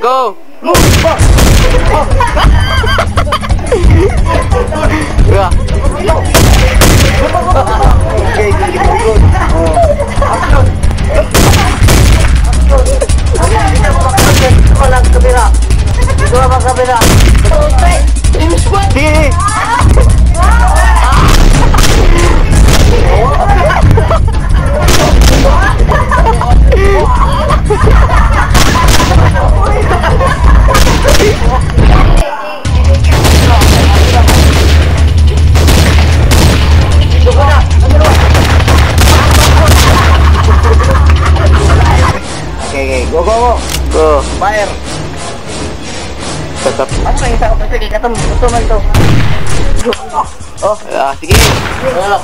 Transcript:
Go! Yeah. Okay, good, good. Dito lang kamera. Dito lang kamera. Sige! Okay, go, go, go. Go! Fire. Tatap. Ano na isa ko kasi katong gusto man to. Oh, ah, sige. Wala.